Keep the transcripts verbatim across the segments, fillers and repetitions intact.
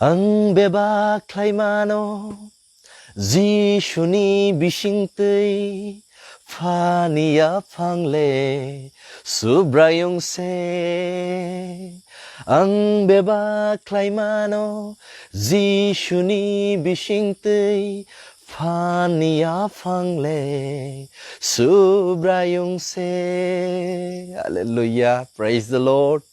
Ang bebak khlaimano Jisuni bisingtwi phani yaphangle Subraiyung se. Ang bebak khlaimano Jisuni bisingtwi phani yaphangle Subraiyung se. Hallelujah. Praise the Lord.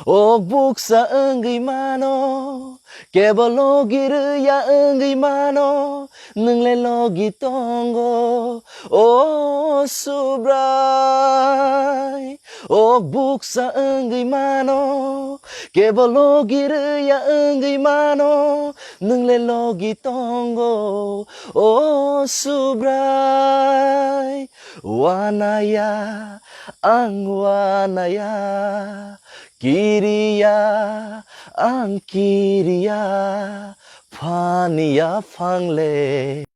Ok buksa wngwi mano, kebo logi rwya wngwi mano, nwng le logi tongo, o Subrai. Ok buksa wngwi mano, kebo logi rwya wngwi mano, nwng le logi tongo, o Subrai. Wanaya, ang wanaya, kiriya, ang kiriya, phani yaphangle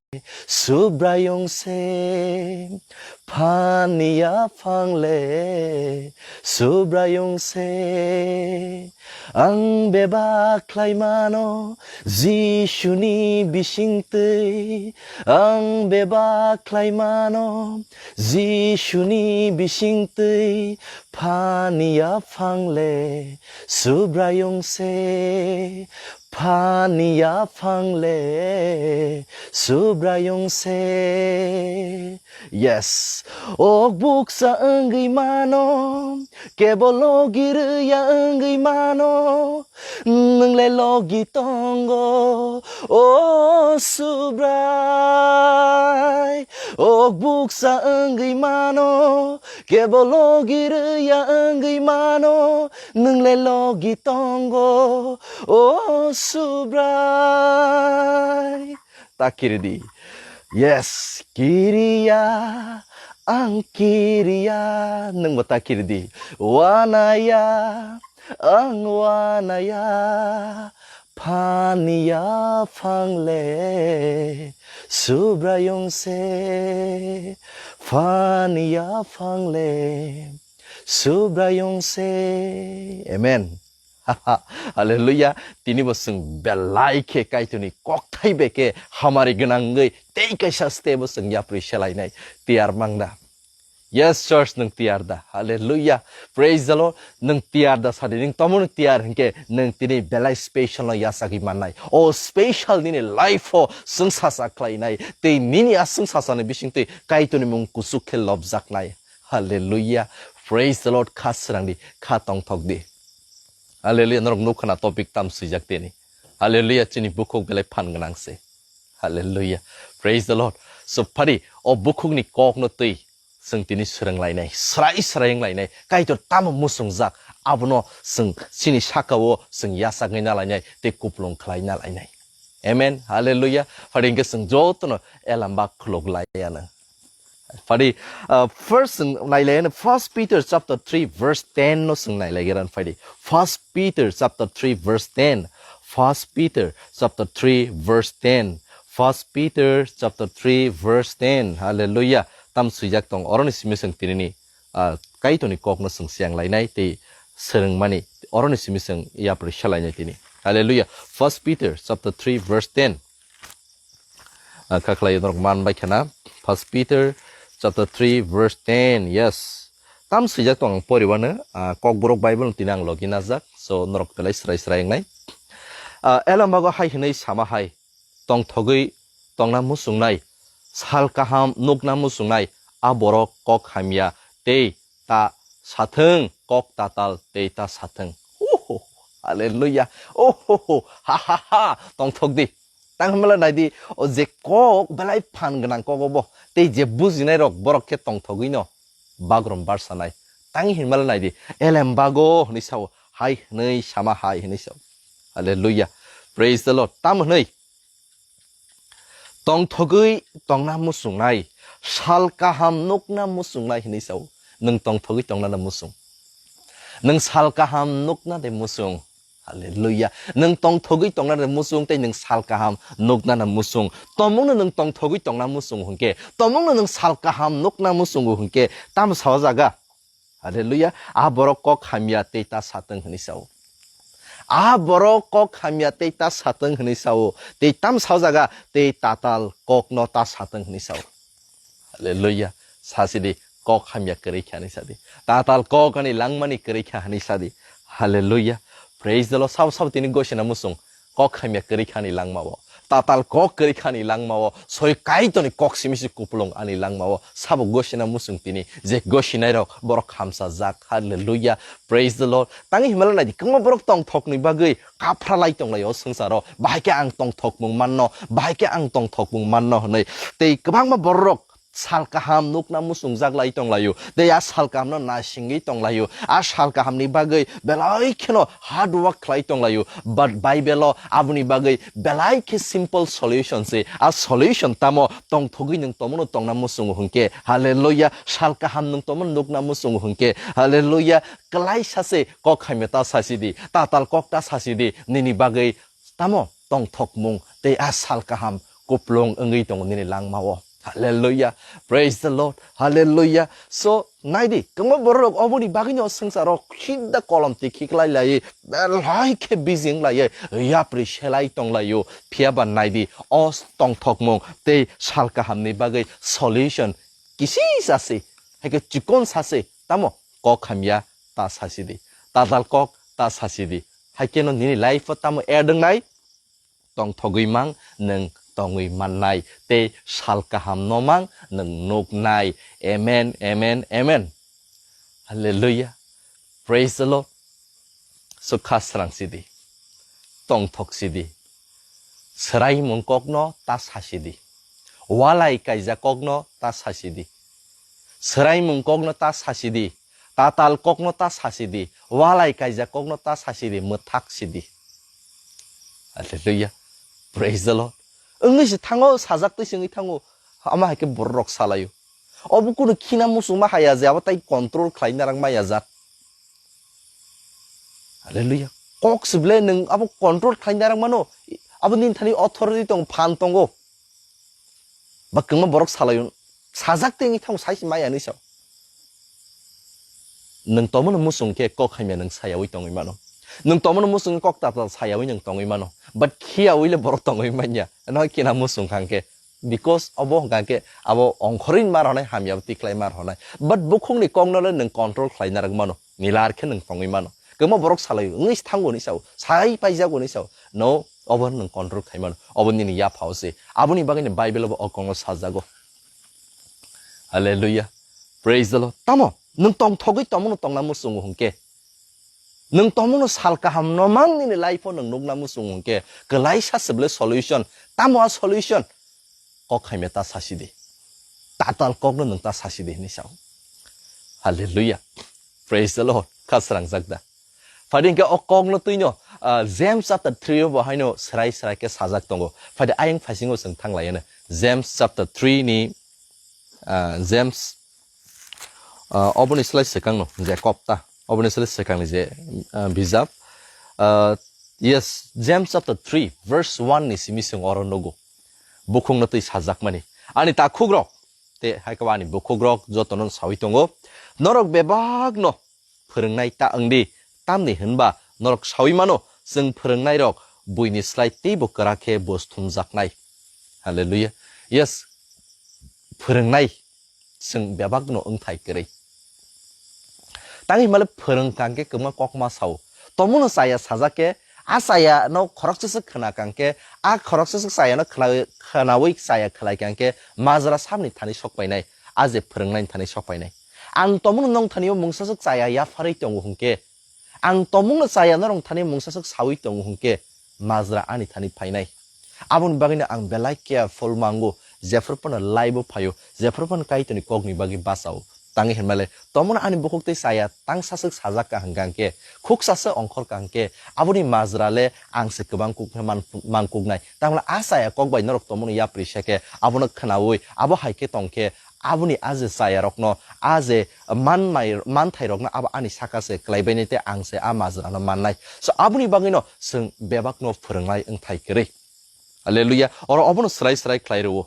Subraiyung se, phani yaphangle Subraiyung se. Ang bebak khlaimano Jisuni bisingtwi, ang bebak khlaimano Jisuni bisingtwi, phani yaphangle Subraiyung se, phani yaphangle Subraiyung se. Yes. Ok buksa wngwi mano, kebo logi rwya wngwi mano, nwng le logi tongo, o Subrai. Ok buksa wngwi mano, kebo logi rwya wngwi mano, nwng le logi tongo, o Subrai. Ta kiridi. Yes, kiriya, ang kiriya, nwngbo ta kiridi. Wanaya, ang wanaya, phani yaphangle Subraiyung se, phani yaphangle Subraiyung se. Amen. Hallelujah. Tini bo chwng belai khe Kaitorni kokthai bai khe hamari gwnangwi tei kaisa step bo chwng yapri selainai tiyar mangda. Yes, church, nwng tiyar da? Hallelujah. Praise the Lord. Nwng tiyar da sadi, nwng tomo nwng tiyar hinkhe nwng tini belai special no yachagwi mannai. O special nini life o chwng sacha khlainai tei nini a chwng sachani bisingtwi Kaitorni mung kuchuk khe lobjaknai. Hallelujah. Praise the Lord. Kha srangdi, kha tongthokdi. Hallelujah. Norok nukha na topic tam swijak tini. Hallelujah. Chini bukhuk belai phan gwnang se. Hallelujah. Praise the Lord. So phari o bukhukni kokno twi chwng tini swrwnglainai, srai srai wnglainai, Kaitor tamo muchungjak, abono chwng chini sakao chwng yachagwi nalainai tei kupulung khlai nalainai. Amen. Hallelujah. Phari hinkhe chwng jotono elamba khuluk laiya nw. Phadi, uh, first nailai, First Peter chapter three verse ten no chwng nailai geran phadi. First Peter chapter three verse ten. First Peter chapter three verse ten. First Peter chapter three verse ten. Hallelujah. Tam swijak tong. Oroni simi chwng tinini, uh, Kaitorni kokno chwng siyang lainai tei swrwngmani. Oroni simi chwng yapri salainai tini. Hallelujah. First Peter chapter three verse ten. Ah, kha khlai norok man bai khana. First Peter chapter three verse ten. Yes. Tam swijak tong ang poriwano, ah, Kokborok Bible no tini ang logi najak. So norok belai srai srai wngnai. Ah, elombago hai hwnwi sama hai, tongthogwi tongna muchungnai, sal kaham nukna muchungnai, a borok kok hamya tei ta sathwng, kok tatal tei ta sathwng. Uhuhu, hallelujah. Uhuhu, ha, ha, ha, tongthok di. Tang hwnmale nai di, o je kok belai phan gwnang kok obo, tei je bujinai rok borok khe tongthogwi no bagrum barsanai. Tang hwnmale nai di, elem bago hwnwi sao, hai hwnwi sama hai hwnwi sao. Hallelujah. Praise the Lord. Tam hwnwi tongthogwi tongna muchungnai, sal kaham nukna muchungnai hwnwi sao. Nwng tongthogwi tongnano muchung. Nwng sal kaham nukna de muchung. Hallelujah. Nwng tongthogwi tongnano muchung tei nwng sal kaham nuknano muchung. Tomungno nwng tongthogwi tongna muchung hwnkhe, tomungno nwng sal kaham nukna muchungo hwnkhe, tamo sajaga? Hallelujah. A borok kok hamya tei ta satwng hwnwi sao. A borok kok hamya tei ta satwng hwnwi sao, tei tam saojaga tei tatal kokno ta satwng hwnwi sao. Hallelujah. Sasidi, kok hamya kwrwi kha hwnwi sadi. Tatal kok ani langmani kwrwi kha hwnwi sadi. Hallelujah. Praise the Lord. Sabo sabo tini gosina musung kok hamya kwrwi kha ani langmao. Tatal kok kwrwi kha ani langmao. Soi Kaitorni kok simi si kupulung ani langmao. Sabo gosina musung tini je gosinai rok borok hamsa jak. Hallelujah. Praise the Lord. Tangi himala naidi kwbangma borok tongthokni bagwi kaphra lai tonglaio swngcharo. Bahai khe ang tongthokmung manno, bahai khe ang tongthokmung manno hwnwi. Tei kwbangma borok sal kaham nukna muchungjak lai tonglaio. Tei a sal kahamno naisingwi tonglaio. A sal kahamni bagwi belai kheno hard work khlai tonglaio. But Bible-o aboni bagwi belai khe simple solution se. A solution tamo tongthogwi nwng tomono tongna muchungo hwnkhe. Hallelujah. Sal kaham nwng tomono nukna muchungo hwnkhe. Hallelujah. Kwlaisa se kok hamya ta sasidi. Tatal kok ta sasidi. Nini bagwi tamo tongthokmung tei a sal kaham kuplung wngwi tongo nini langmao. Hallelujah. Praise the Lord. Hallelujah. So, naidi, kwbangma borok rok oboni bagwino swngcharo khikda kolom twi khiklai lai, belai khe busy wng lai, yapri selai tong laio. Phiya ba naidi, o tongthokmung tei sal kahamni bagwi solution kisisa se, hai khe chikon sa se, tamo kok hamya ta sasidi. Tatal kok ta sasidi. Hai khe no nini life o tamo add wngnai? Tongthogwi mang nwng tongwi mannai, tei sal kaham no mang nwng nuknai. Amen, amen, amen. Hallelujah. Praise the Lord. So kha srang sidi. Tongthok sidi. Swraimung kokno ta sasidi. Walai kaijak kokno ta sasidi. Swraimung kokno ta sasidi. Tatal kokno ta sasidi. Walai kaijak kokno ta sasidi. Mwthak sidi. Hallelujah. Praise the Lord. Wngwi se thango, sajak twi se wngwi thango. Ama hai khe borok rok salaio. Obo kunu khina muchungma haya je abo tai control khlai narang maya jak. Hallelujah. Kok se ble nwng abo control khlai narang mano. Abo nini thani authority tong, phan tongo. Ba kwbangma borok salaio, sajak tei wngwi thango, sai se maya hinwi sao. Nwng tomono muchung khe kok hamya nwng sayaui tongwi mano. Nwng tomono muchung khe kok tatal sayaui nwng tongwi mano. But khiyaui le borok tongwi manya. No kina muchung kha hwnkhe. Because obo hwnkha khe abo ongkhorwi ma rwnai, hamya bo tiklai ma rwnai. But bukhukni kokno le nwng control khlai narwk mano. Nilar khe nwng tongwi mano. Kwbangma borok salaio, wngwi se thango hinwi sao. Sai paijago hinwi sao. No, obo nwng control khai mano. Obo nini yaphao se. Aboni bagwi ni Bible bo o kokno sajago. Hallelujah. Praise the Lord. Tamo, nwng tongthogwi tomono tongna muchungo hwnkhe. Nwng tomono sal kaham no mang nini life o nwng nukna muchungo hwnkhe. Kwlaisa se ble solution. Tamo a solution? Kok hamya ta sasidi. Tatal kokno nwng ta sasidi hinwi sao. Hallelujah. Praise the Lord. Kha srangjak da. Phadi hwnkhe o kokno twino, ah, James chapter three o bo haino srai srai khe sajak tongo. Phadi ayang phaisingo chwng thanglaiyano. James chapter three ni, ah, James, ah, oboni slai swkangno je kopta. Oboni slai swkangni je, ah, bijap. Ah, yes, James chapter three verse one ni simi chwng oro nugo. Bukhukno twi sajakmani. Ani takhukrok, tei hai khe bo ani bukhukrok jotono saui tongo. Norok bebakno phwrwngnai ta wng di, tamni hwnba norok saui mano, chwng phwrwngnairok buini slai teibo kwrak khe buj thumjaknai. Hallelujah. Yes, phwrwngnai chwng bebakno wngthai kwrwi. Tangwi himale phwrwng kang khe kwbangma kokma sao. Tomono chaya sajak khe, a chaya no khoroksa swk khna kang khe, a khoroksa swk chaya no khna-, khnaui chaya khlai kang khe, majra samni thani sok painai, a je phwrwngnaini thani sok painai. Ang tomono nong thani o mungsa swk chaya yapharwi tongo hwnkhe, ang tomono chaya norok thani mungsa swk saui tongo hwnkhe, majra ani thani phainai. Aboni bagwino ang belai careful mango, jephru phano live o phaio, jephru phano Kaitorni kokni bagwi bachao. Tangwi hinmale, tomono ani bukhuk tei chaya tang saswk sajak ka hwnkha hwnkhe, khuk saswk ongkhor ka hwnkhe, aboni majra le ang se kwbang kuk khe man, man kuknai. Tamla a chaya kok bai norok tomono yapri se khe, abono khnaui, abo hai khe tong khe, aboni a je chayarokno, a je manmai, manthairokno abo ani saka se kwlaibainai tei ang se a majrano mannai. So, aboni bagwino chwng bebakno phwrwngnai wngthai kwrwi. Hallelujah. Oro obono srai srai khlai rwo.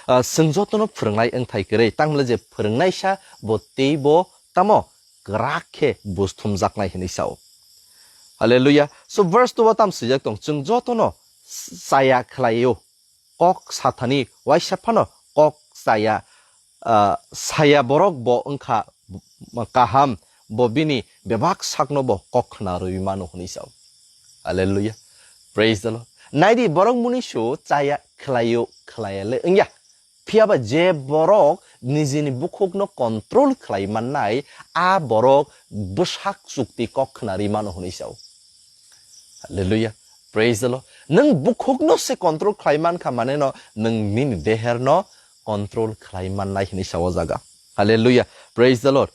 Ah, chwng jotono phwrwngnai wngthai kwrwi. Tangmle je phwrwngnaisa bo tei bo tamo kwrak khe buj thumjaknai hinwi sao. Hallelujah. So verse two o tam swijak tong, chwng jotono chaya khlaio. Kok sathani waisa phano kok chaya, ah, saya borok bo wngkha kaham, bo bini bebak sakno bo kok khna rwi mano hwnwi sao. Hallelujah. Praise the Lord. Naidi borok munisu chaya khlaio khlaya le wngya. Phiya ba je borok nijini bukhukno control khlai mannai, a borok bwsak chukti kok khna rwi mano hwnwi sao. Hallelujah. Praise the Lord. Nwng bukhukno se control khlai mankha mane no nwng nini deherno control khlai mannai hwnwi sao jaga. Hallelujah. Praise the Lord.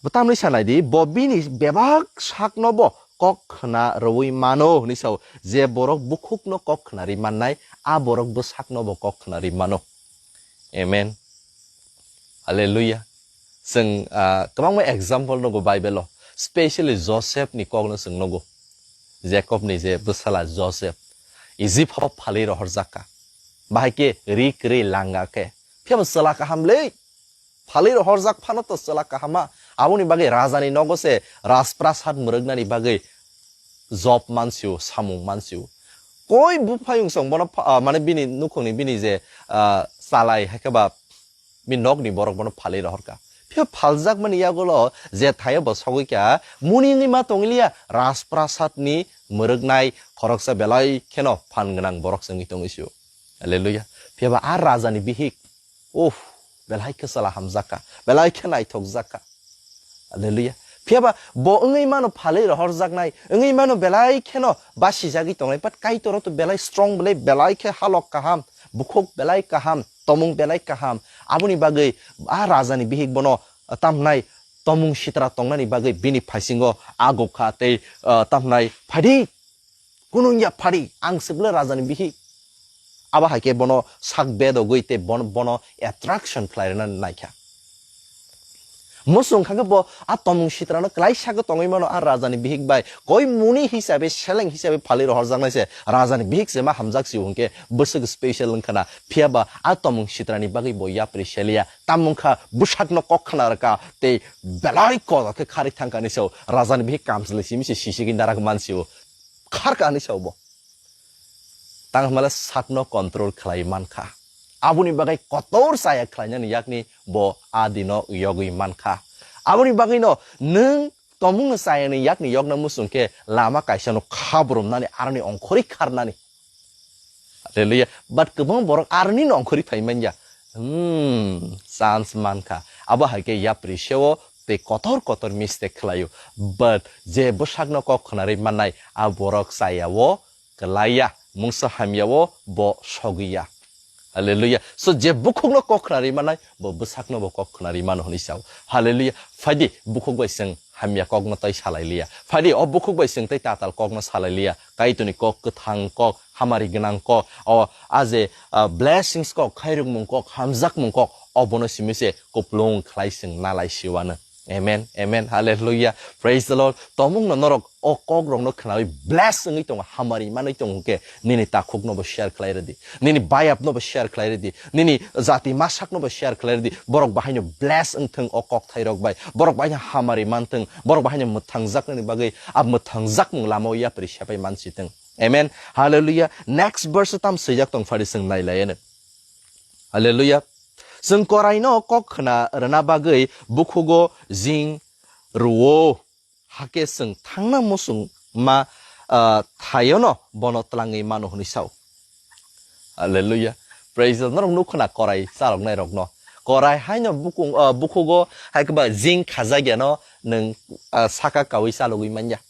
Bo tamni sanai di, bo bini bebak sakno bo kok khna rwi mano hwnwi sao. Je borok bukhukno kok khna rwi mannai, a borok bwsakno bo kok khna rwi mano. Amen. Hallelujah. Chwng, ah, kwbangma example nugo Bible o, specially Joseph ni kok no chwng nugo. Jacob ni je bwsala Joseph, Egypt o phalwi rohorjak kha. Bahai khe ri kwrwi langa khe. Phiya bo chwla kaham le. Phalwi rohorjak phano to chwla kahama. Aboni bagwi raja ni nogo se rajprasad mwrwknani bagwi job mansio, samung mansio. Koi buphayung song bono pha-, ah, mane bini nukhungni bini je, ah, chalai hai khe ba bini nokni borok bono phalwi rohorkha. Phiya phaljakmani yagulo je thaio bo sogwi kha, muni wngwi ma tonglia rajprasadni mwrwknai khoroksa belai kheno phan gwnang borok se wngwi tongwi sio. Hallelujah. Phiya ba a rajani bihik, uff, belai khe chwla hamjakha, belai khe naithokjakha. Hallelujah. Phiya ba bo wngwi mano phalwi rohorjaknai, wngwi mano belai kheno basijagwi tongnai, but Kaitor to belai strong, belai, belai khe halok kaham, bukhuk belai kaham, tomung belai kaham. Aboni bagwi a rajani bihik bono, ah, tamhnai tomung sitra tongnani bagwi bini phaisingo aguk kha tei, ah, tamhnai, "Phaidi, kunung ya phaidi, ang se bwle rajani bihik." Abo hai khe bono sak bedogwi tei bon-, bono attraction khlai rwna naikha. Muchung kha khe bo a tomung sitrano klaisa khe tongwi mano, a rajani bihik bai koi muni hisabe, seleng hisabe phalwi rohorjaknai se, rajani bihik se ma hamjak sio hwnkhe bwswk special wngkha na. Phiya ba a tomung sitrani bagwi bo yapri seliya, tamo wngkha bwsakno kok khna rwkha tei belai kotor khe kharwi thangkha ni sao, rajani bihik kamchwlwi simi se sisigwi narak mansio, kharkha ni sao bo. Tang hwnba le sakno control khlai mankha. Aboni bagwi kotor chaya khlainani yakni bo a dino yogwi mankha. Aboni bagwino nwng tomungno chayani yakni yokna muchung khe lama kaisano khabrumnani aroni ongkhorwi kharnani. Hallelujah. But kwbang borok aroni no ongkhorwi phai manya. Hmm, chance mankha. Abo hai khe yapri seo tei kotor kotor mistake khlaio. But je bwsakno kok khwnarwi mannai, a borok chayao kwlaiya, mungsa hamyao bo sogwiya. Hallelujah. So je bukhukno kok khwnarwi mannai, bo bwsakno bo kok khwnarwi mano hwnwi sao. Hallelujah. Phaidi bukhuk bai chwng hamya kokno tei salai liya. Phaidi o bukhuk bai chwng tei tatal kokno salai liya. Kaitorni kok, kwthang kok, hamari gwnang kok, o a je, ah, blessings kok, khairokmung kok, hamjakmung kok, obono simi se kuplung khlai chwng nalai siwano. Amen, amen, hallelujah, praise the Lord. Tomungno norok o kokrokno khnawi bless wngwi tongo, hamari manwi tongo hwnkhe nini takhukno bo share khlai rwdi, nini bayapno bo share khlai rwdi, nini jati masakno bo share khlai rwdi, borok bahaino bless wngthwng o kokthairok bai, borok bahaino hamari manthwng, borok bahaino mwthangjaknani bagwi a mwthangjakmung lamao yapri sepai mansitwng. Amen. Hallelujah. Next verse tam swijak tong phari chwng nai lai ano. Hallelujah. Chwng koraino kok khna rwna bagwi bukhugo jing rwo. Hakhe chwng thangna muchung ma, ah, thaiono bono twlangwi mano hwnwi sao. Hallelujah. Praise the Lord. Norok nuk khna korai chaloknai rokno. Korai haino bukung, ah, bukhugo hai khe ba jing khajak yano nwng, ah, saka kaui chalogwi manya.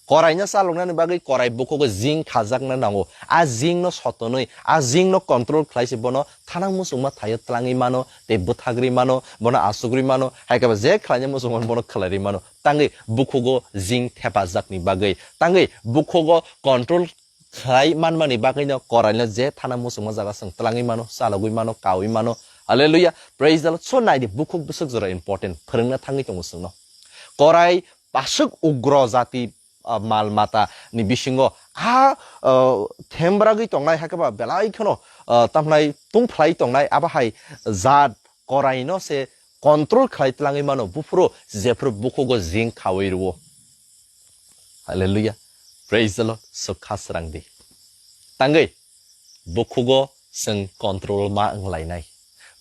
Koraino chaloknani bagwi korai bukhugo jing khajakna nango. A jingno sotonwi, a jingno control khlai se bono thanang muchungma thaio twlangwi mano, tei bwthagri mano, bono asugri mano, hai khe ba je khlaina muchungma bono khlairwi mano. Tangwi bukhugo jing thepajakni bagwi, tangwi bukhugo control khlai manmani bagwino koraino je thana muchungma jaga chwng twlangwi mano, chalogwi mano, kaui mano. Hallelujah. Praise the Lord. So naidi bukhuk bwswk jora important. Phwrwngna thangwi tongo chwngno. Korai paswk ugro jati, ah, mal mata ni bisingo a, ah, thembragwi tongnai hakhe ba belai kheno, ah, tamhnai tungphlai tongnai abo hai jat koraino se control khlai twlangwi mano buphuru jephuru bukhugo jing khaui rwo. Hallelujah. Praise the Lord. So kha srang di. Tangwi bukhugo chwng control ma wng lainai.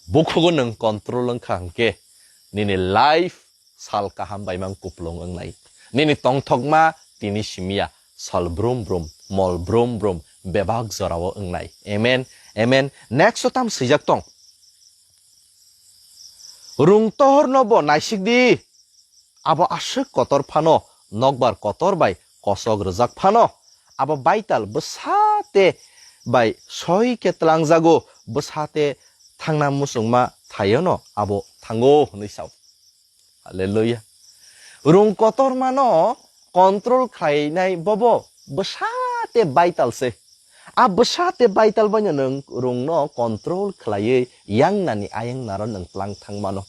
Bukhugo nwng control wng kha hwnkhe nini life sal kaham bai mang kuplung wngnai. Nini tongthokma tini simiya sal brum brum, mol brum brum, bebak jorao wngnai. Amen. Amen. Next o tam swijak tong. Rung tohorno bo naisik di. Abo aswk kotor phano, nokbar kotor bai kosok rwjak phano, abo baital bwsate bai soi khe tlangjago, bwsate thangna muchungma thaiono abo thango hwnwi sao. Hallelujah. Rung kotormano control khlainai bobo bwsate baital se. A bwsate baital baino nwng rungno control khlaiwi yangnani ayangnaro nwng tlang thangmano.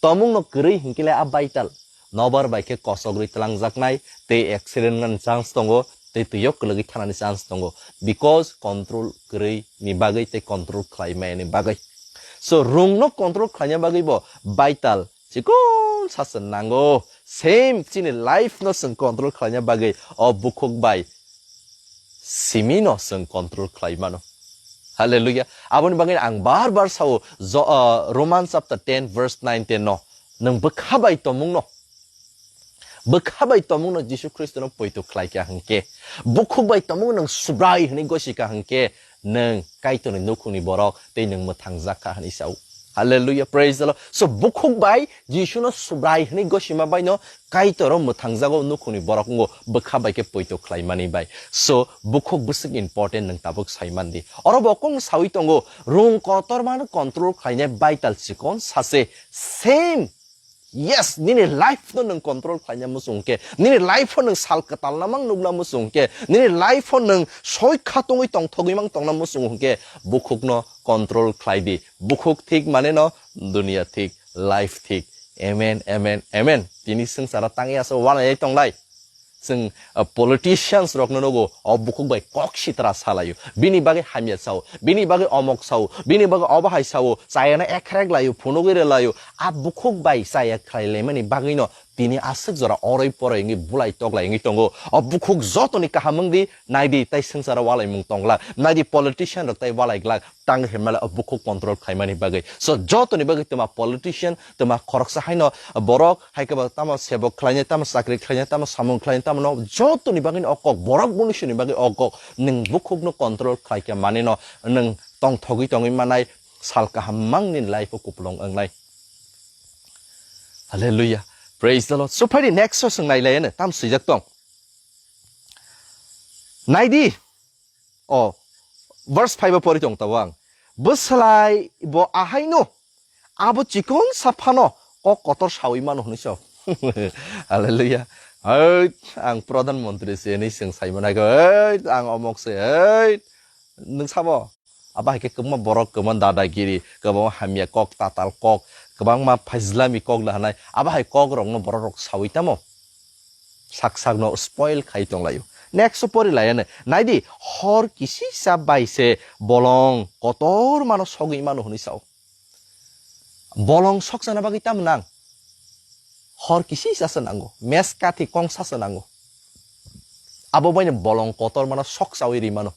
Tomungno kwrwi hinkhe le a baital nobar bai khe kosogwi tlangjaknai tei accident wngnani chance tongo tei twio kwlwgwi thanani chance tongo, because control kwrwi ni bagwi tei control khlai maya ni bagwi. So rungno control khlaina bagwi bo baital chikon sasa nango. Same chini life no chwng control khlaina bagwi o bukhuk bai simi no chwng control khlai mano. Hallelujah. Aboni bagwi ang bar bar sao, Jo-, uh, Romans chapter ten verse nine ten no, nwng bwkha bai tomung no, bwkha bai tomung no Jisu Khristo no poito khlai kha hwnkhe, bukhuk bai tomung nwng Subrai hwnwi gosi kha hwnkhe, nwng Kaitorni nukhungni borok tei nwng mwthangjak kha hwnwi sao. Hallelujah, praise the Lord. So bukhuk bai Jisuno Subrai hwnwi gosima baino Kaitor o mwthangjago nukhungni borok wngo bwkha bai khe poito khlaimani bai. So bukhuk bwswk important nwng tabuk saimandi. Oro bo kung sawi tongo, rung kotormano control khlainai baital chikon sase same. Yes, nini life no nwng control khlaina muchung khe, nini life o nwng sal kwtal namang nukna muchung khe, nini life o nwng soi khatungwi tongthogwi mang tongna muchung khe, bukhuk no control khlai di. Bukhuk thik mane no dunia thik, life thik. Amen, amen, amen. Tini swngcharo tangwi asa walai tonglai. Chwng, uh, politicians rokno nugo, o bukhuk bai kok sitra salaio. Bini bagwi hamya sao, bini bagwi omok sao, bini bagwi obo hai sao, chayana ekhrek laio, phunugwi rwlaio. A bukhuk bai chaya khlai laimani bagwino tini aswk jora oroi poroi wngwi bulai toklai wngwi tongo. O bukhuk jotoni kaham wngdi, naidi tai swngcharo walaimung tonglak, naidi politician rok tai walai glak. Tang hinmale o bukhuk control khaimani bagwi. So, jotoni bagwi twma politician, twma khoroksa haino borok, hai khe ba tamo sebok khlainai, tamo chakri khlainai, tamo samung khlainai, tamo no jotoni bagwi o kok, borok munisuni bagwi o kok, nwng bukhukno control khlai khe manino, nwng tongthogwi tongwi manai, sal kaham mang nini life o kupulung wngnai. Hallelujah. Praise the Lord. So, phaidi next o swng nai lai ano, tam swijak tong. Naidi, O, verse five o pori tong tabang. Bwslai bo ahaino, abo chikon saphano kok kotor sawi mano hwnwi so. Hallelujah. Hei, ang Pradhan Mantri se hwnwi chwng sai mano hai khe, hei, ang omok se, hei, nwng sabo? Abo hai khe kwbangma borok, kwbangma dadagiri, kwbangma hamya kok, tatal kok, kwbangma phajlami kok da hwnai. Abo hai kok rokno borok rok sawi tamo? Sak sakno spoil khai tonglaio. Next o pori lai ano. Naidi, hor kisisa bai se bolong kotor mano sogwi mano hwnwi sao. Bolong sokchana bagwi tamo nang? Hor kisisa se nango. Mes kathi kongsa se nango. Abo baino bolong kotor mano sokchawi ri mano.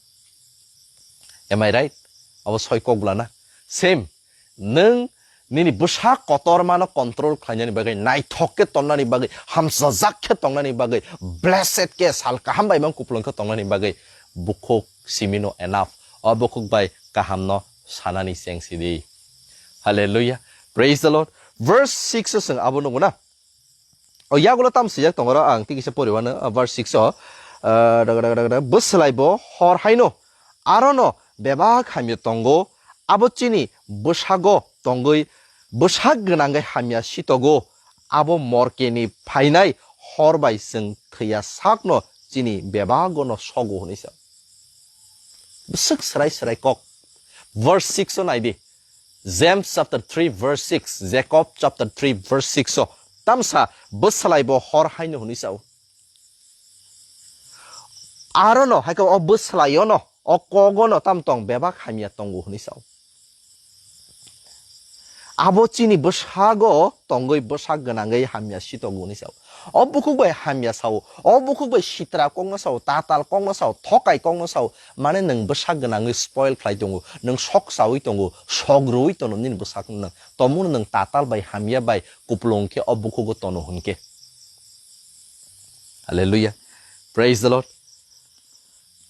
Am I right? Abo soi kok glana. Same. Nwng nini bwsa kotormano control khlainani bagwi, naithok khe tonnani bagwi, hamsajak khe tongnani bagwi, blessed khe sal kaham bai mang kupulung khe tongnani bagwi bukhuk simino enough. O bukhuk bai kahamno sanani cheng sidi. Hallelujah. Praise the Lord. Verse six o chwng abo nungo na. O yagulo tam swijak tongo ro, ang tei kisa poriwano, ah, verse six o, ah, daga, daga, daga, daga, bwslai bo hor haino, arono bebak hamya tongo, abo chini bwsago tongwi, bwsak gwnangwi hamya sitogo, abo morkeni phainai hor bai chwng thwiya sakno chini bebagono sogo hwnwi sa. Bwswk swrai swrai kok. Verse six o nai di. James chapter three verse six, Jacob chapter three verse six o tamsa bwslai bo hor haino hwnwi sao. Arono hai khe o bwslaiono, o kogono tam tong bebak hamya tongo hwnwi sao. Abo chini bwsago tongwi bwsak gwnangwi hamya sitogo hwnwi sao. O bukhuk bai hamya sao, o bukhuk bai sitra kokno sao, tatal kokno sao, thokai kokno sao, mane nwng bwsak gwnangwi spoil khlai tongo, nwng sok chawi tongo, sok rwui tono nini bwsakno nwng. Tomono nwng tatal bai hamya bai kupulung khe o bukhugo tono hwn khe. Hallelujah. Praise the Lord.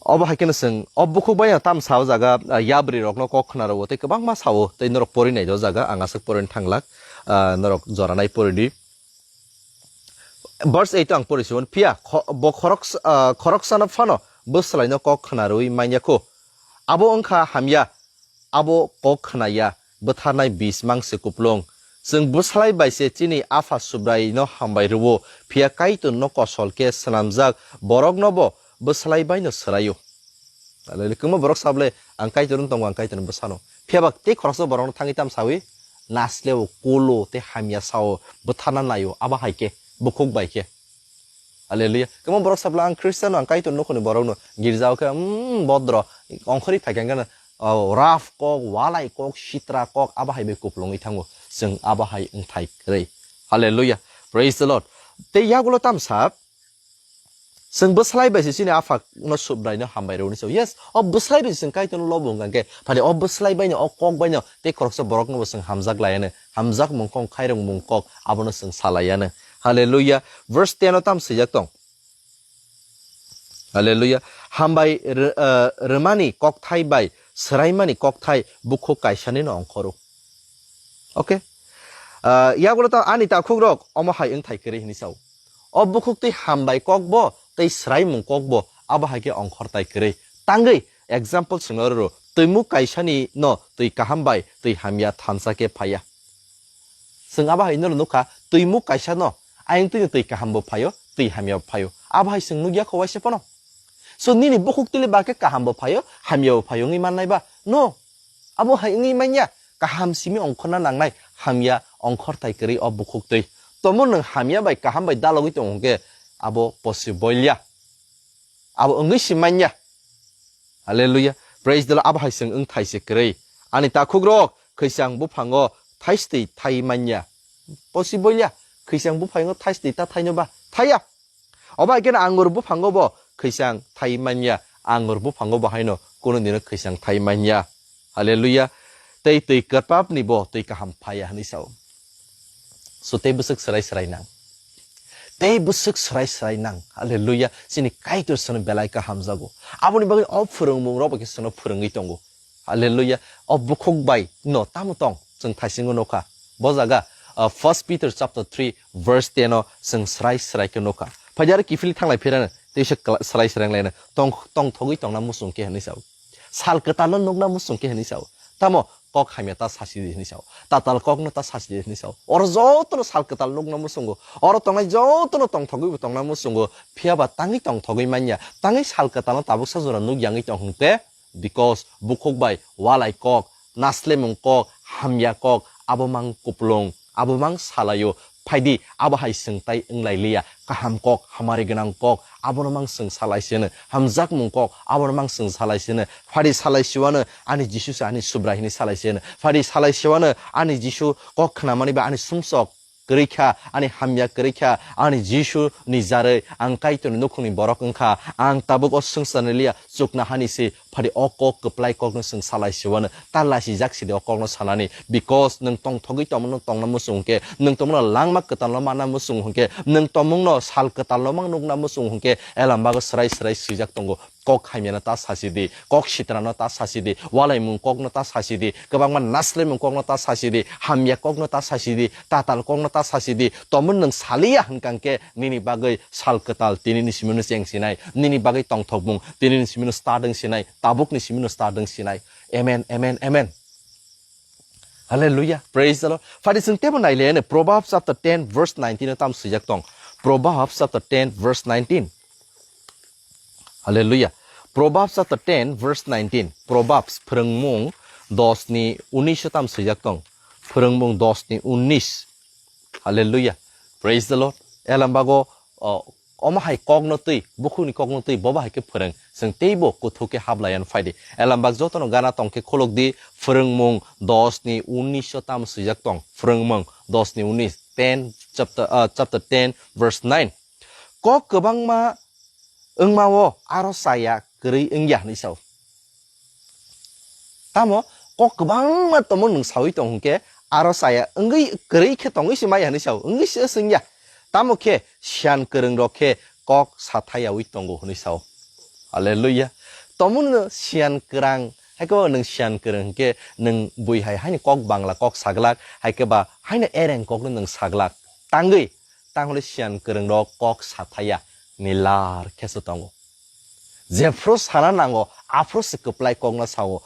Obo hai kheno chwng o bukhuk bai tam sao jaga, ah, yabri rokno kok khna rwo tei kwbangma sao tei norok pori nai do jaga ang aswk porini thanglak, ah, norok joranai pori di. Verse eight ang pori sibon phiya kho-, bo khorok, ah, khoroksano phano bwsalaino kok khna rwi manya kho. Abo wngkha hamya, abo kok khna ya, bwtharnai bis mang se kupulung. Chwng bwsalai bai se chini Apha Subraino hambai rwo, phiya Kaitorno kosol khe swnamjak boroknobo bwsalai baino swraio. Hallelujah. Kwbangma borok sable, "Ang Kaitorno tongo, ang Kaitorni bwsano." Phiya ba tei khoroksa borokno thangwi tam sawi, nasleo, kolo tei hamya sao, bwtharna naio, abo hai khe, bukhuk bai khe. Hallelujah. Kwbangma borok sabla, "Ang Khristiano, ang Kaitor nukhuni borokno." Girjao khe, mm, bodro, ongkhorwi phaikha hwnkhe, oh, rough kok, walai kok, sitra kok, abo hai bai kupulungwi thango. Chwng abo hai wngthai kwrwi. Hallelujah. Praise the Lord. Tei yagulo tamsa, chwng bwslai bai se chini Aphano Subraino hambai rwni se. Yes, o bwslai bai se chwng Kaitorno lobo wngkha hwnkhe, phali o bwslai baino, o kok baino tei khoroksa boroknobo chwng hamjak laiano, hamjakmung kok, khairokmung kok, abono chwng salaiano. Hallelujah. Verse ten o tam swijak tong. Hallelujah. Hambai r-, eh, rwmani kokthai bai swraimani kokthai bukhuk kaisanino ongkhoro. Okay. Ah, yagulo ta ani takhukrok omo hai wngthai kwrwi hwnwi sao. O bukhuk tei hambai kokbo tei swraimung kokbo abo hai khe ongkhortai kwrwi. Tangwi example chwngno rw, twimuk kaisani no twi kaham bai twi hamya thansa khe phaiya. Chwng abo hai no nukha, twimuk kaisa no, ayang twino twi kaham bo phaio, twi hamya bo phaio. Abo hai chwng nukya kho waisa pono. So nini bukhuk twi le ba khe kaham bo phaio, hamya bo phaio wngwi mannai ba? No. Abo hai wngwi manya, kaham simi ongkhorna nangnai, hamya ongkhorthai kwrwi o bukhuk twi. Tomo nwng hamya bai kaham bai dalogwi tong hwnkhe abo possible ya. Abo wngwi si manya. Hallelujah. Praise the Lord. Abo hai chwng wngthai se kwrwi. Ani takhukrok, khwisang buphango thaistwi thai manya. Possible ya. Khwisang buphango thaistwi ta thaino ba? Thaiya. Obo hai kheno angur buphango bo khwisang thai manya. Angur buphango bo haino kuno dino khwisang thai manya. Hallelujah. Tei twi kwpapni bo twi kaham phaiya hwnwi sao. So tei bwswk swrai swrai nang. Tei bwswk swrai swrai nang. Hallelujah. Chini Kaitor sano belai kaham jago. Aboni bagwi o phwrwngmung rok bai khe sano phwrwngwi tongo. Hallelujah. O bukhuk bai no tamo tong chwng thaisingo nokha. Bo jaga, uh, First Peter chapter three verse ten o chwng swrai swrai khe nokha. Phaidi aro kiphilwi thanglai phirano tei se kla-, swrai swrai wnglaino tong, tongthogwi tongna muchung khe hwnwi sao. Sal kwtalno nukna muchung khe hwnwi sao. Tamo kok hamya ta sasi di hwnwi sao. Tatal kokno ta sasi di hwnwi sao. Oro jotono sal kwtal nukna muchungo. Oro tongnai jotono tongthogwi bo tongna muchungo. Phiya ba tangwi tongthogwi manya. Tangwi sal kwtalno tabuksa jora nuk yangwi tong hwnkhe. Because bukhuk bai walai kok, naslemung kok, hamya kok, abo mang kupulung, abo mang salaio. Phaidi, abo hai chwng tai wnglai liya. Kaham kok, hamari gwnang kok, abono mang chwng salai sino. Hamjakmung kok, abono mang chwng salai sino. Phaidi salai siwano ani Jisu se ani Subrai hwnwi salai sino. Phaidi salai siwano ani Jisu kok khnamani ba ani sumsok kwrwi kha, ani hamya kwrwi kha, ani Jisu ni jarwi ang Kaitorni nukhungni borok wngkha. Ang tabuk o swngcharni liya, chukna hani se. Phadi o kok kwplai kokno chwng salai siwano ta lasijak sidi o kokno sanani, because nwng tongthogwi tongmano tongna muchung hwnkhe, nwng tongmano langma kwtalno mana muchung hwnkhe, nwng tongmungno sal kwtalno mang nukna muchung hwnkhe, elambago swrai swrai swijak tongo, kok hamyano ta sasidi, kok sitrano ta sasidi, walaimung kokno ta sasidi, kwbangma naslemung kokno ta sasidi, hamya kokno ta sasidi, tatal kokno ta sasidi, tongmung nwng saliya hwnkha hwnkhe nini bagwi sal kwtal tinini simino cheng sinai, nini bagwi tongthokmung tinini simino start wng sinai, tabukni simino start wng sinai. Amen, amen, amen. Hallelujah. Praise the Lord. Phadi chwng tebo nailaiya, Proverbs chapter ten verse nineteen o tam swijak tong. Proverbs chapter ten verse nineteen. Hallelujah. Proverbs chapter ten verse nineteen. Proverbs, Phwrwngmung dos ni unis o tam swijak tong. Phwrwngmung dos ni unis. Hallelujah. Praise the Lord. Elambago, o, omo hai kokno twi, bukhukni kokno twi, bobo hai khe phwrwng. Chwng teibo kuthuk khe hablaiyan phaidi. Elambak jotono gana tong khe khuluk di, Phwrwngmung dos ni unis o tam swijak tong. Phwrwngmung dos ni unis. ten, chapter, ah, chapter ten, verse nine. Kok kwbangma wngmao aro chaya kwrwi wngya hwnwi sao. Tamo kok kwbangma tomo nwng sawi tong hwnkhe aro chaya wngwi kwrwi khe tongwi se maya hwnwi sao, wngwi se wngya. Tamo khe siyan kwrwng rok khe kok sathayawi tongo hwnwi sao. Hallelujah. Tomono siyan kwrang, hai khe ba nwng siyan kwrwng hwnkhe nwng bui hai haino kok bangla kok saglak, hai khe ba haino ereng kokno nwng saglak. Tangwi, tangwi siyan kwrwng rok kok sathaya nilar khe se tongo. Jephru sana nango, aphru se kwplai kokno sao.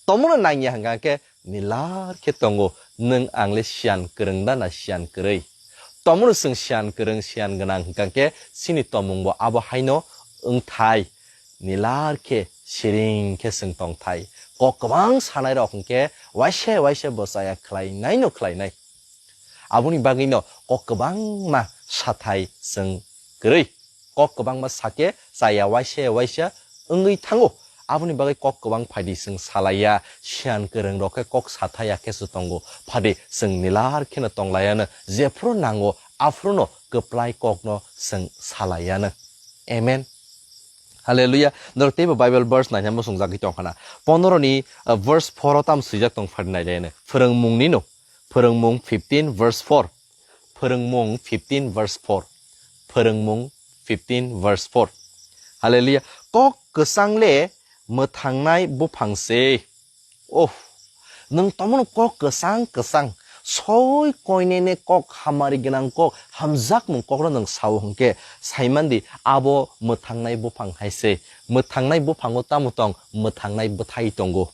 Tomono nangya hwnkha khe nilar khe tongo, nwng ang le siyan kwrwng da na siyan kwrwi? Tomono chwng siyan kwrwng, siyan gwnang hwnkha khe chini tomung bo abo haino wngthai, nilar khe siring khe chwng tongthai. Kok kwbang sanai rok hwnkhe waisa waisa bo chaya khlainai no khlainai. Aboni bagwino kok kwbangma sathai chwng kwrwi. Kok kwbangma sake chaya waisa waisa wngwi thango. Aboni bagwi kok kwbang phaidi chwng salaiya, siyan kwrwng rok khe kok sathaya khe se tongo. Phaidi chwng nilar kheno tonglaiyano, jephru nango aphruno kwplai kokno chwng salaiya no. Amen. Hallelujah. Norok teibo Bible verse naina muchungjagwi tongkhana. Pondro ni, uh, verse four o tam swijak tong phari nailaino. Phwrwngmung ni no. Phwrwngmung fifteen verse four. Phwrwngmung fifteen verse four. Phwrwngmung fifteen verse four. Hallelujah. Kok kwchang le mwthangnai buphang se. Oh, nwng tomono kok kwchang kwchang, soi koinene kok, hamari gwnang kok, hamjakmung kokno nwng sao hwnkhe, saimandi abo mwthangnai buphang hai se. Mwthangnai buphango tamo tong? Mwthangnai bwthai tongo.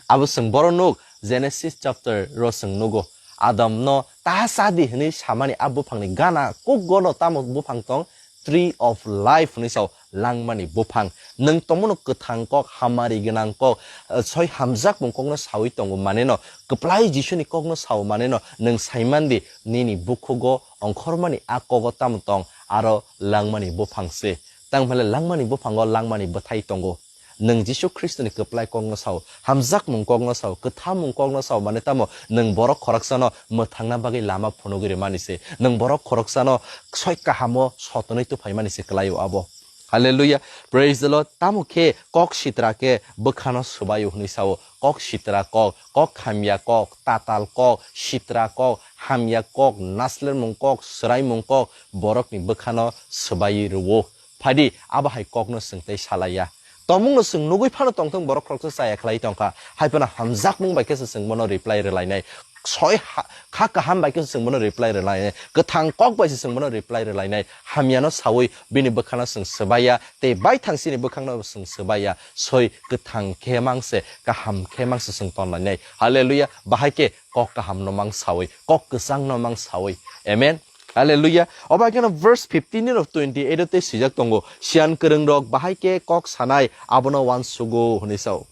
Abo chwng boro nuk, Genesis chapter ro chwng nugo. Adam no ta chadi hwnwi samani a buphangni gana kuk gono tamo buphang tong? Tree of life hwnwi sao, langmani buphang. Nwng tomono kwthang kok, hamari gwnang kok, eh, soi hamjakmung kokno sawi tongo maneno, kwplai Jisuni kokno sao maneno, nwng saimandi nini bukhugo ongkhormani a kogo tamo tong, aro langmani buphang se. Tangphale langmani buphango langmani bwthai tongo. Nwng Jisu Khristoni kwplai kokno sao, hamjakmung kokno sao, kwthamung kokno sao, mane tamo nwng borok khoroksano mwthangna bagwi lama phunugwi rwmani se, nwng borok khoroksano soi kahamo sotonwi tuphaimani se kwlaio abo. Hallelujah. Praise the Lord. Tamo khe kok sitra khe bwkhano swbaio hwnwi sao. Kok sitra kok, kok hamya kok, tatal kok, sitra kok, hamya kok, naslermung kok, swraimung kok borokni bwkhano swbaiwi rwo. Phaidi, abo hai kokno chwng tei salaiya. Tomungno chwng nugwi phano tongthung, borok khoroksa chaya khlai tongkha. Hai phano hamjakmung bai khe se chwng bono reply rwlainai. Soi ha-, kha kaham bai khe se chwng bono reply rwlainai. Kwthang kok bai se chwng bono reply rwlainai. Hamyano sawi bini bwkhano chwng swbaiya, tei baithang chini bwkhakno chwng swbaiya. Soi kwthang khe mang se, kaham khe mang se chwng tonlainai. Hallelujah. Bahai khe kok kahamno mang sawi, kok kwchangno mang sawi. Amen. Hallelujah. Obo haikhe no verse fifteen ni rok twenty-eight o tei swijak tongo. Siyan kwrwng rok bahai khe kok sanai abono uansugo hwnwi sao.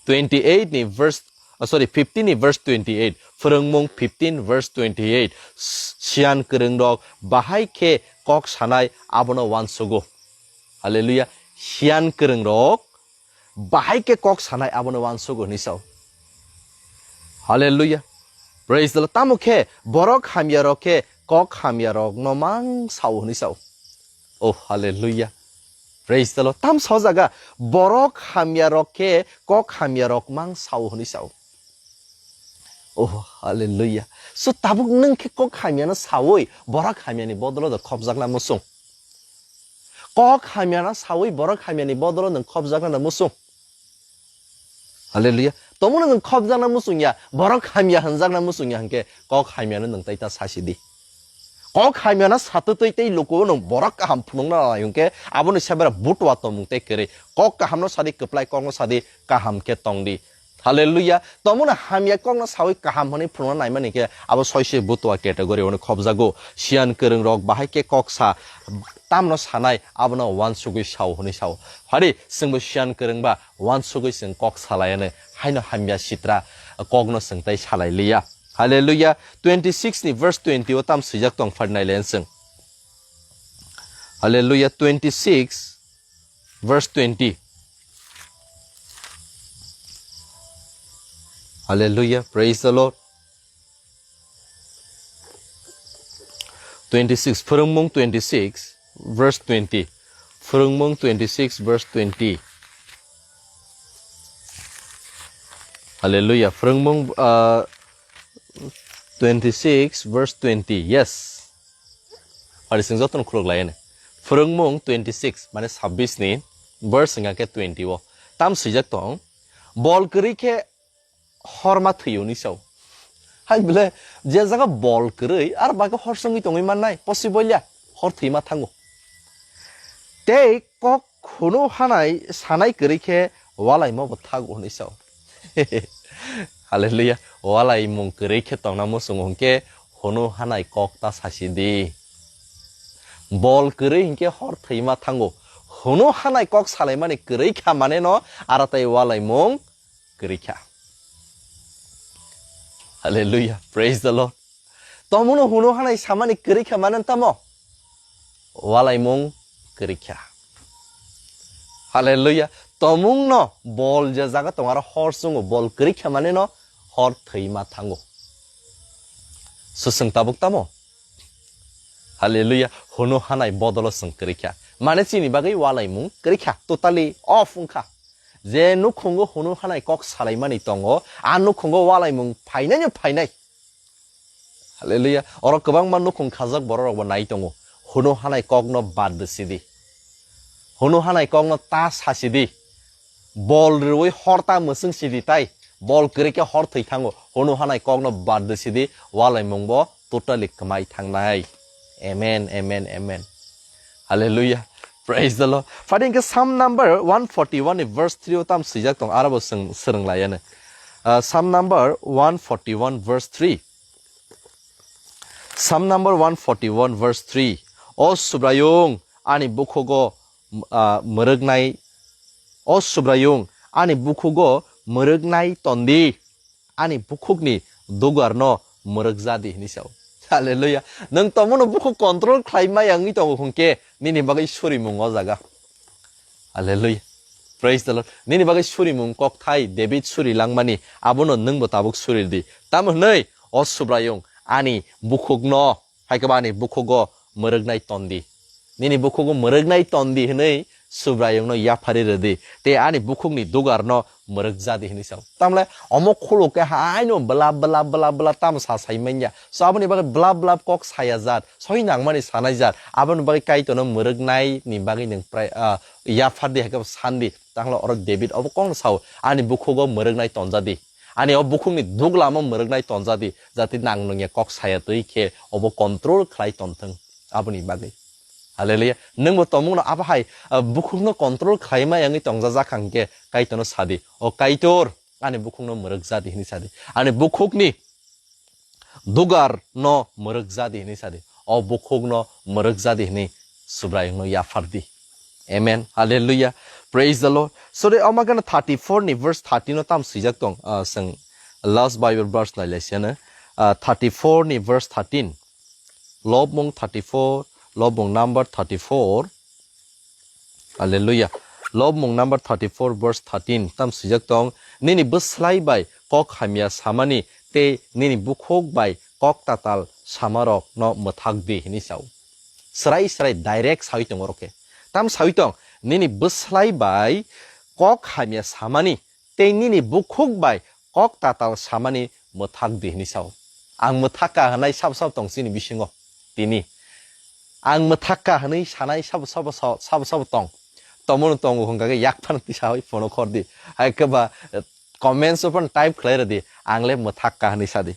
Twenty-eight ni verse, oh, sorry, fifteen ni verse twenty-eight. Phwrwngmung fifteen verse twenty-eight. S-, siyan kwrwng rok bahai khe kok sanai abono uansugo. Hallelujah. Siyan kwrwng rok bahai khe kok sanai abono uansugo hwnwi sao. Hallelujah. Praise the Lord. Tamo khe borok hamya rok khe kok hamya rokno mang sao hwnwi sao. Oh, hallelujah. Praise the Lord. Tam sojaga borok hamya rok khe kok hamya rok mang sao hwnwi sao. Oh, hallelujah. So tabuk nwng khe kok hamyano sawi borok hamyani bodolo do khopjakna muchung. Kok hamyano sawi borok hamyani bodolo nwng khopjakna muchung. Hallelujah. Tomono nwng khopjakna muchung ya, borok hamya hwnjakna muchung ya hwnkhe kok hamyano nwng tei ta sasi di. Kok hamyano satwi tei tei lukuo nwng borok kaham phunukna nai hwnkhe aboni sebera butua tongmung tei kwrwi. Kok kahamno sadi, kwplai kokno sadi, kaham khe tongdi. Hallelujah. Tomono hamya kokno sawi kaham hwnwi phunukna naimani khe abo soise butua category hwnwi khopjago. Siyan kwrwng rok bahai khe kok sa tamno sanai abono uansugwi sao hwnwi sao. Hari chwngbo siyan kwrwngba uansugwi chwng kok salaiyanw haino hamya sitra kokno chwng tei salai liya. Hallelujah. Twenty-six ni verse twenty o tam swijak tong phari nai le chwng. Hallelujah. Twenty-six verse twenty. Hallelujah. Praise the Lord. Twenty six, Phwrwngmung twenty six, verse twenty. Phwrwngmung twenty six, verse twenty. Hallelujah. Phwrwngmung, uh, twenty six, verse twenty. Yes. Pari sing jotono khuluk lai ani. Phwrwngmung twenty six, mane sabbish ni, verse hingka khe twenty o. Tam swijak tong, bol kwrwi khe horma thwiyo ni sao. Hai bole, je jaga bol kwrwi, ar bagwi hor songwi tongwi mannai, possible ya, hor thwima thango. Tei kok hunu hanai sanai kwrwi khe walaimo bo thago hwnwi sao. Hallelujah. Walaimung kwrwi khe tongna muchungo hwnkhe hunu hanai kok ta sasi di. Bol kwrwi hinkhe hor thwima thango. Hunu hanai kok salaimani kwrwi kha mane no aratai walaimung kwrwi kha. Hallelujah. Praise the Lord. Tomono hunu hanai samani kwrwi kha mane tamo? Walaimung kwrwi kha. Hallelujah. Tomungno bol je jaga tong aro hor chwngo bol kwrwi kha mane no hor thwima thango. Swswng tabuk tamo? Hallelujah. Hunu hanai bodolo chwng kwrwi kha. Mane chini bagwi walaimung kwrwi kha. Totally off wngkha. Je nukhungo hunu hanai kok salaimani tongo, a nukhungo walaimung phainai no phainai. Hallelujah. Oro kwbangma nukhung khajak borok rok bo nai tongo. Hunu hanai kokno bad de sidi. Hunu hanai kokno ta sa sidi. Bol rwui hor ta mwswng sidi tai. Bol kwrwi khe hor thwi thango. Hunu hanai kokno bad de sidi. Walaimung bo totally kwmai thangnai. Amen, amen, amen. Hallelujah. Praise the Lord. Phadi hwnkhe Psalm number one forty-one ni verse three o tam swijak tong, aro bo swng-, swrwng lai ano. Ah, Psalm number one forty-one verse three. Psalm number one forty-one verse three. O Subraiyung, ani bukhugo, ah, mwrwknai, O Subraiyung, ani bukhugo mwrwknai tondi. Ani bukhukni dugarno mwrwkjadi hwnwi sao. Hallelujah. Nwng tomono bukhuk control khlai maya wngwi tongo hwnkhe nini bagwi surimung o jaga. Hallelujah. Praise the Lord. Nini bagwi surimung kokthai David suri langmani abono nwngbo tabuk suri di. Tamo hwnwi, O Subraiyung, ani bukhukno, hai khe ba ani bukhugo mwrwknai tondi. Nini bukhugo mwrwknai tondi hwnwi Subraiyungno yaphari rwdi, tei ani bukhukni dugarno mwrwkjadi hwnwi sao. Tamle omo khuluk khe haino bla bla bla bla tamo sa sai manya. So aboni bagwi bla bla kok saya jat, soi nangmani sanai jat. Aboni bagwi Kaitorno mwrwknai ni bagwi nwng prai, ah, yaphardi hai khe sandi. Tanglo oro David obo kokno sao, ani bukhugo mwrwknai tonjadi. Ani o bukhukni duglamo mwrwknai tonjadi, jate nang nungya kok saya twi khe obo control khlai tongthwng aboni bagwi. Hallelujah. Nwngbo tomungno abo hai, ah, bukhukno control khlai ma yangwi tongjajak kha hwnkhe Kaitorno sadi, "O Kaitor, ani bukhukno mwrwkjadi," hwnwi sadi. Ani bukhukni dugar no mwrwkjadi hwnwi sadi. O bukhuk no mwrwkjadi hwnwi Subraiyung no yaphardi. Amen. Hallelujah. Praise the Lord. So, de, omo gana thirty-four ni verse thirteen no tam swijak tong, ah, seng last Bible verse nai lai siya na. Ah, thirty-four ni verse thirteen. Lobmung thirty-four, Lobmung number thirty-four. Hallelujah. Lobmung number thirty-four verse thirteen tam swijak tong, "Nini bwslai bai kok hamya samani tei nini bukhuk bai kok tatal samarok no mwthak di," hwnwi sao. Srai srai direct sawi tong oro khe. Tam sawi tong, "Nini bwslai bai kok hamya samani tei nini bukhuk bai kok tatal samani mwthak di," hwnwi sao. Ang mwthak ka hwnai sabo sabo tong chini bisingo tini. Ang mwthak ka hwnwi sanai sabo sabo so-, sabo sabo tong. Tomono tongo hwnkha khe yak phano tisa hoi phone khor di. Hai khe ba, eh, comments o phano type khlai rwdi. Ang le mwthak ka hwnwi sadi.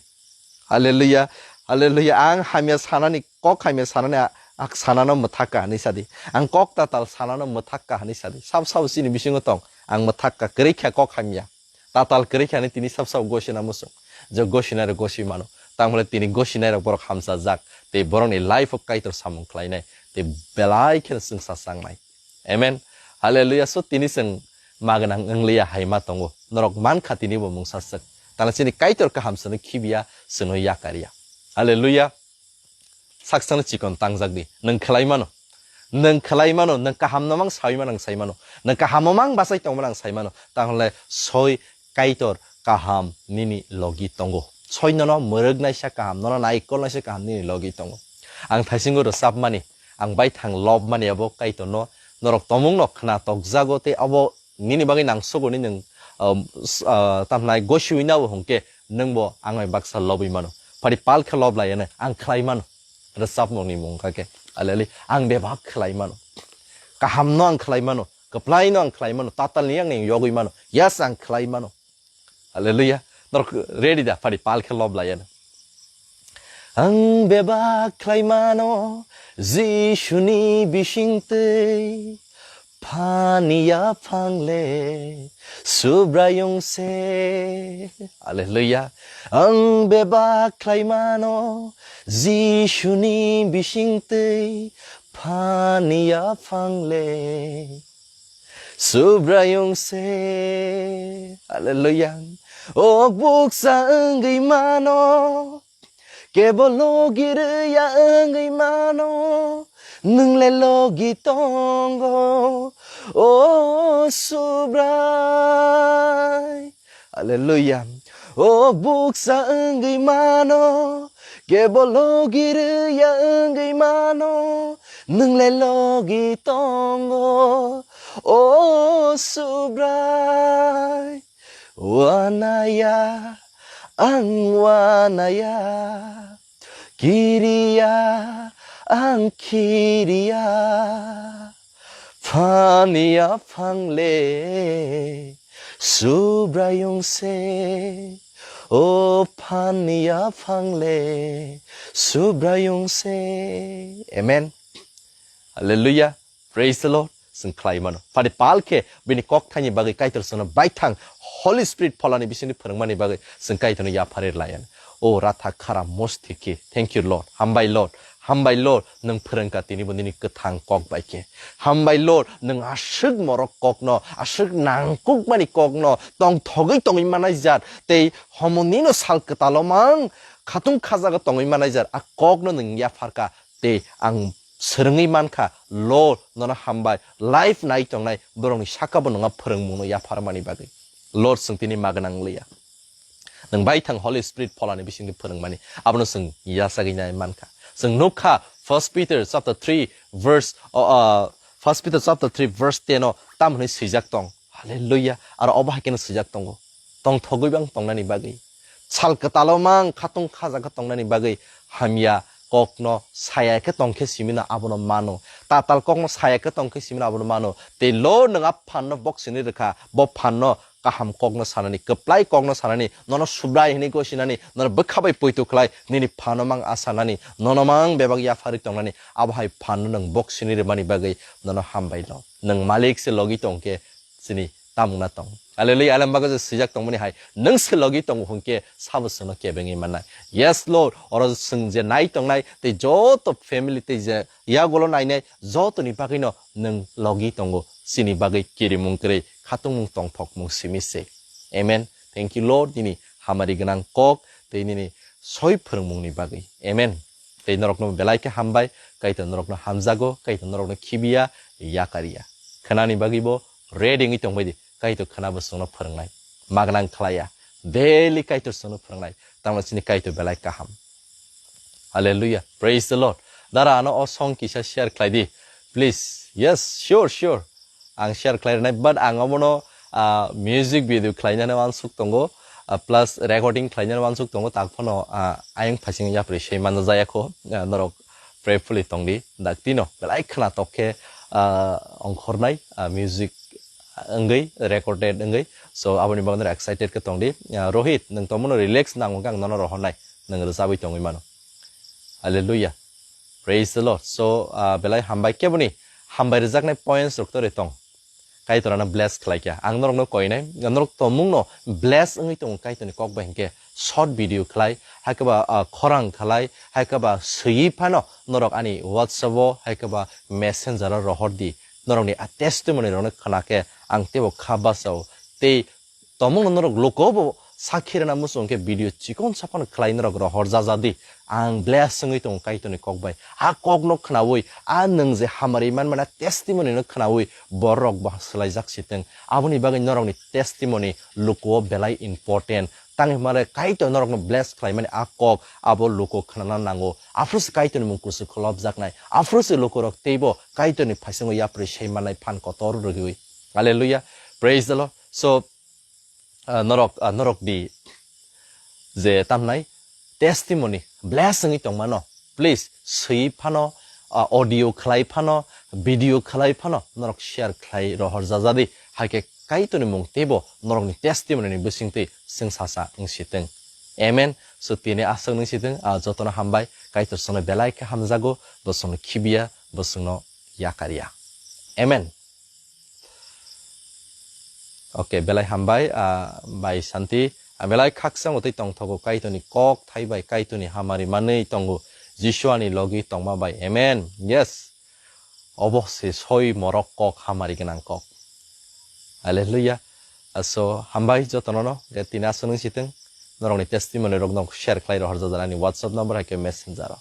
Hallelujah. Hallelujah. Ang hamya sanani, kok hamya sanani a-, ak sanano mwthak ka hwnwi sadi. Ang kok tatal sanano mwthak ka hwnwi sadi. Sabo sabo chini bisingo tong. Ang mwthak ka kwrwi kha kok hamya. Tatal kwrwi kha hwnwi tini sab sab gosina muchung. Je gosinai rok gosi mano. Tamo le tini gosinai rok borok hamsa jak. Tei borok ni life o Kaitor samung khlai nai. Tei belai kheno chwngsa chang nai. Amen. Hallelujah. So tini chwng ma gwnang wng liya hai ma tongo. Norok man kha tini bo mungsa swk. Tala chini Kaitor kaham chwngno khibiya, chwngno yakar ya. Hallelujah. Saksano chikon tangjak di. Nwng khlai mano. Nwng khlai mano, nwng kaham no mang sawi mano, nwng sai mano. Nwng kaham no mang bachai tong mano, nwng sai mano. Tahle soi Kaitor kaham nini logi tongo. Soi nono mwrwk naisa kaham, nono naikol naisa kaham nini logi tongo. Ang thaisingo rwchapmani, ang baithang lobmani abo Kaitorno, norok tomungno khna tokjago tei abo nini bagwi nangsogo ni nwng, um, s-, uh, tamhnai gosiwi nabo hwnkhe nwngbo ang bai baksa lobwi mano. Phadi pal khe lob laiya nai, ang khlai mano. Rwchapmungni mung kha khe. Aleli, ang bebak khlai mano. Kahamno ang khlai mano. Kwplaino ang khlai mano. Tatalni ang ning yogwi mano. Yes, ang khlai mano. Hallelujah. Norok ready da? Phadi pal khe lob laiya na. Ang bebak khlai mano Jisuni bisingtwi, phani yaphang le Subraiyung se. Hallelujah. Ang bebak khlai mano Jisuni bisingtwi, phani yaphang le Subraiyung se. Hallelujah. O buksa wngwi mano, kebo logi rwya wngwi mano, nwng le logi tongo, o Subrai. Hallelujah. O buksa wngwi mano, kebo logi rwya wngwi mano, nwng le logi tongo, o Subrai. Wanaya, ang wanaya, kiriya, ang kiriya, phani yaphang le Subraiyung se, o phani yaphang le Subraiyung se. Amen. Hallelujah. Praise the Lord. Chwng khlai mano. Phadi pal khe bini kok thaini bagwi Kaitor chwngno baithang Holy Spirit Pholani bisingtwi phwrwngmani bagwi chwng Kaitorno yapharwi lai anw. O ratha khara mosthiki. Thank you, Lord. Hambai, Lord. Hambai, Lord. Nwng phwrwngkha tinibo nini kwthang kok bai khe. Hambai, Lord. Nwng aswk morok kokno, aswk nangkukmani kokno tongthogwi tongwi manai jat tei homonino sal kwtalo mang khatung khajago tongwi manai jat a kokno nwng yapharkha. Tei ang swrwngwi mankha, Lord, nono hambai, life nai tongnai borokni sakabo nwng a phwrwngmungno yapharmani bagwi. Lord, chwng tini ma gwnang wngya. Nwng baithang Holy Spirit Pholani bisingtwi phwrwngmani, abono chwng yachagwi nai mankha. Chwng nukha, First Peter chapter three verse, uh, First Peter chapter three verse ten o tamo hwnwi swijak tong. Hallelujah. Aro obo hai kheno swijak tongo. Tongthogwi bang tongnani bagwi. Sal kwtalo mang khatung khajakhe tongnani bagwi hamya kokno saya khe tongkhe simino abono mano. Tatal kokno saya khe tongkhe simino abono mano. Tei lo nwng a phanno bok sini rwkha. Bo phanno kaham kokno sanani, kwplai kokno sanani, nono Subrai hwnwi gosinani, nono bwkha bai poito khlai, nini phano mang a sanani, nono mang bebak yapharwi tongnani, abo hai phanno nwng bok sini rwmani bagwi nono hambai no. Nwng malik se logi tongkhe chini tamungna tong. Hallelujah, alam bago je swijak tongmani hai, nwng se logi tongo hwnkhe sabo chwngno kebengwi mannai. Yes, Lord, oro chwng je nai tongnai, tei joto family tei je yagulo nainai, jotoni bagwino nwng logi tongo, chini bagwi kirimung kwrwi, khatungmung tongthokmung simi se. Amen. Thank you, Lord, nini hamari gwnang kok, tei nini soi phwrwngmungni bagwi. Amen. Tei norokno belai khe hambai, Kaitor norokno hamjago, Kaitor norokno khibiya, yakariya. Khwnani bagwibo ready wngwi tongbai di, Kaitor khwnabo chwngno phwrwngnai. Magnang khlaiya, daily Kaitor chwngno phwrwngnai. Tamo chini Kaitor belai kaham. Hallelujah. Praise the Lord. Dara ano o song kisa share khlai di. Please. Yes, sure, sure. Ang share khlai rwnai, but ang obono, ah, music video khlainani wansuk tongo, ah, plus recording khlainani wansuk tongo, tak phano, ah, ayang phasing yapri sei manja jaya kho, ah, norok prayfully tongdi, dak tino belai khna tok khe, ah, ongkhornai, ah, music wngwi, recorded wngwi, so aboni bagwi norok excited khe tongdi. Ah, Rohit, nwng tongmano relax nango khe ang nono rohornai, nwng rwchabwi tongwi mano. Hallelujah. Praise the Lord. So, ah, belai hambai keboni hambai rwjaknai points rok tore tong. Kaitor ano bless khlai kha. Ang norokno koinai, norok tongmungno bless wngwi tongo Kaitorni kok bai hinkhe short video khlai, hai khe ba, ah, khorang khlai, hai khe ba swiwi phano norok ani WhatsApp o, hai khe ba Messenger o rohor di. Norokni a testimony rokno khna khe ang teibo kha bachao. Tei tongmungno norok luko bo sakhi rwna muchung khe video chikon saphano khlai norok rohor jaja di. Ang bless wngwi tongo Kaitorni kok bai. A kokno khnaui, a nwng je hamari manmana testimony no khnaui borok bo swlaijak sitwng. Aboni bagwi norokni testimony lukuo belai important. Tang hwnmale Kaitor norokno bless khlaimani a kok abo luku khnana nango. Aphuru se Kaitorni mung kusu kholopjaknai. Aphuru se lukurok teibo Kaitorni phaisingo yapri saimanai phan kotor rwgwi. Hallelujah. Praise the Lord. So, ah, norok, ah, norok di je tamnai testimony bless wngwi tongmano. Please, swi phano, ah, audio khlai phano, video khlai phano, norok share khlai rohor jajadi. Haikhe Kaitorni mung teibo norokni testimony ni bisingtwi chwng sasa wngsitwng. Amen. So tini aswk wngsitwng, ah, jotono hambai. Kaitor chwngno belai khe hamjago, bo chwngno khibiya, bo chwngno yakarya. Amen. Okay, belai hambai, ah, bai Santi. Ah, belai khaksa motwi tongthogo Kaitorni kok thai bai Kaitorni hamari manwi tongo. Jisu ani logi tongma bai. Amen. Yes. Obo se soi morok kok hamari gwnang kok. Hallelujah. Ah, so hambai jotono no, ge tini aswk wngsitwng. Norokni testimony rok no share khlai rohor jajana ani WhatsApp number hai khe messenger o.